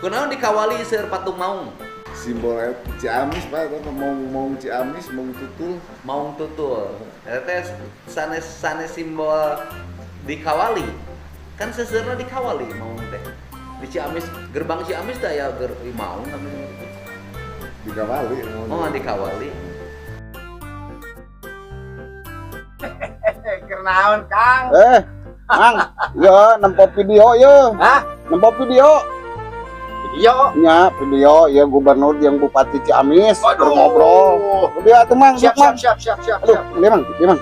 Kunaon di Kawali seueur patung maung? Simbol Ciamis, Pak, itu maung maung Ciamis, maung tutul. Maung tutul. Eta teh sanes sanes simbol di Kawali. Kan seuseurna di Kawali maung teh. Di Ciamis, gerbang Ciamis teh aya maung namanya. Di Kawali. Oh, di Kawali. Kenaon, Kang? Eh, Mang, ya nempo video ya. Hah? Nempo video. Video. Nya, video ya gubernur yang Bupati Ciamis Aduh. Ngobrol. Udah atuh, Mang, Siap, Mang. siap, siap, siap, siap, Aduh, siap. ini Mang, ini Mang.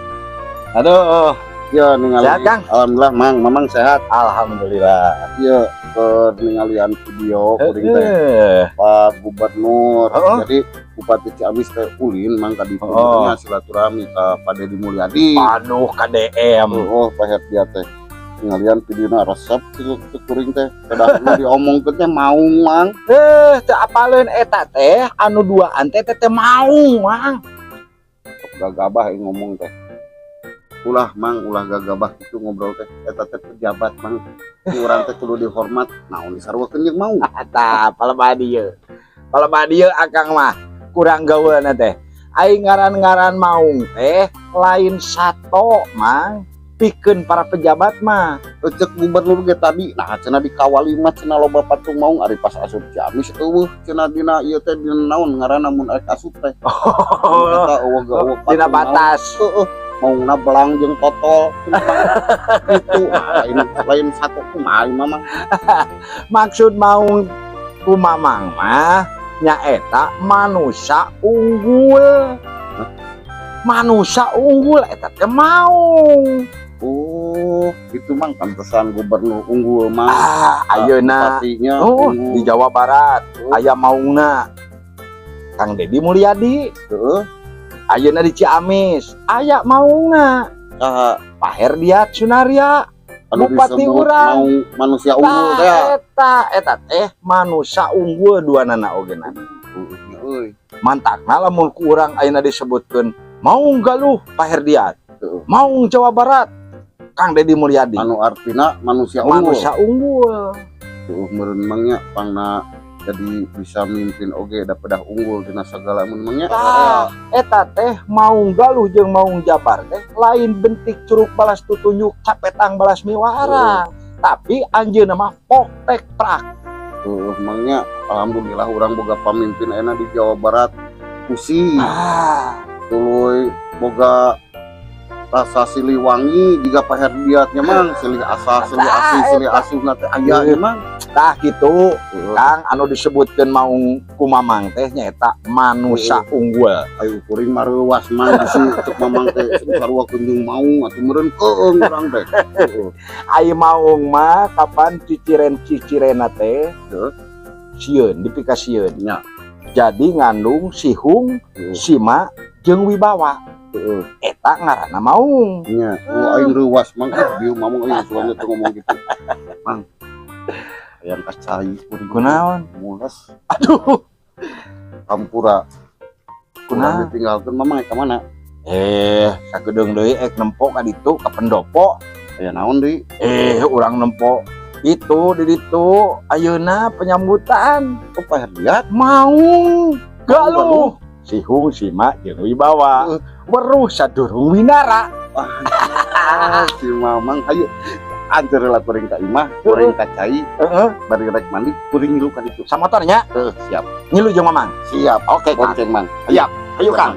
Aduh. Ya ningali. Sehat, Kang? Alhamdulillah, Mang, Mamang sehat. Alhamdulillah. Ya, ke ningalian video kuring teh Pak Gubernur. Heeh. Jadi Bupati Ciamis teh ulin, Mang, tadi Oh. silaturahmi ka Pak Dedi Mulyadi. Aduh, KDM. Oh, Pak Herdiat teh. Ningalian videona resep kitu teh kuring teh. Pedah nu diomongkeun teh maung, Mang. Eh, teu apaleun eta teh anu duaan teh teh maung, Mang. Sok gagabah yang ngomong teh. Ulah, Mang, ulah gagabah gitu ngobrol teh. Eta teh pejabat, Mang. Di urang teh kudu dihormat. Naon disaruakeun jeung maung? Tah, palebah dieu. Palebah dieu Akang mah kurang gaweuna teh. Ai ngaran-ngaran maung teh lain sato, Mang. Pikeun para pejabat mah. Cek gubernur ge tadi, nah cenah di Kawali mah cenah loba patung maung, ari pas asup Ciamis euweuh cenah dina ieu teh, dina naon ngaranna mun arek asup teh. Eta euweuh ge euweuh Dina patung maung. Batas. Heeh, maungna belang jeung totol cenah, Mang. Itu nah, lain lain satu kumaha ieu mah, Mang. Maksud maung ku Mamang mah nyaeta manusia unggul. Manusia unggul eta teh maung. Oh, itu Mang, pantesan gubernur unggul, Mang. Ah, ayeuna Bupatinya oh, unggul. Di Jawa Barat Oh. aya maungna Kang Dedi Mulyadi. Ayeuna di Ciamis aya maungna Saha? Pak Herdiat Sunarya. Anu Bupati disebut urang. maung manusia unggul teh. Tah, eta eta teh manusia unggul duanana oge na. Heueuh euy. Mantakna lamun ku urang ayeuna disebutkeun Maung Galuh, Pak Herdiat. Maung Jawa Barat, Kang Dedi Mulyadi. Anu artina manusia unggul. Manusia unggul. Tuh meureun, Mang, nya pangna jadi bisa mimpin oge da pedah unggul dina sagala mun, Mang, nya. Tah, eta teh Maung Galuh jeung Maung Jabar teh lain bentik curug balas tutunjuk, capetang balas miwarang. Tapi anjeunna mah poktek prak. Tuh, Mang, nya alhamdulillah urang boga pamimpin ayeuna di Jawa Barat Usi. Ah, Tuluy boga rasa Siliwangi jiga Pak Herdiatnya, Mang, silih asah, silih asih, silih asuh na teh aya nya, Mang. Tah kitu, Heueuh. Kang, anu disebutkeun maung ku Mamang teh nyaeta manusia unggul. Ayo kuring mah reuwas, Mang, bisi cek Mamang teh sarua jeung maung atuh meureun keung urang teh. Heueuh. Ai maung mah kapan ciciren-cicirena teh sieun dipikasieun. Nya. Jadi ngandung sihung, sima jeung wibawa. Eta ngaranna maung. Nya, oh, aing reuwas, Mang, ah bieu Mamang euy sugan teh ngomong gitu. Mang. Hayang ka cai kuring. Kunaon? Mules. Aduh. Hampura. Kurang Kunaon? ditinggalkeun Mamang ka mana? Eh, sakedeung deui ek nempo ka ditu ka pendopo. Aya naon deui? Eh, urang nempo itu di ditu ayeuna penyambutan Oh, Pak Herdiat. Maung Galuh. Sihung, sima jeung wibawa. Weruh sadurung winara. Ah, si Mamang hayu anjir lah kuring ka imah, kuring ka cai, bari rek mandi, kuring ngilu ka ditu. Samotornya Heuh, siap. Ngilu jeung Mamang. Siap. Oke, Kang. Bonceng, Mang. Siap. Ayo, Kang.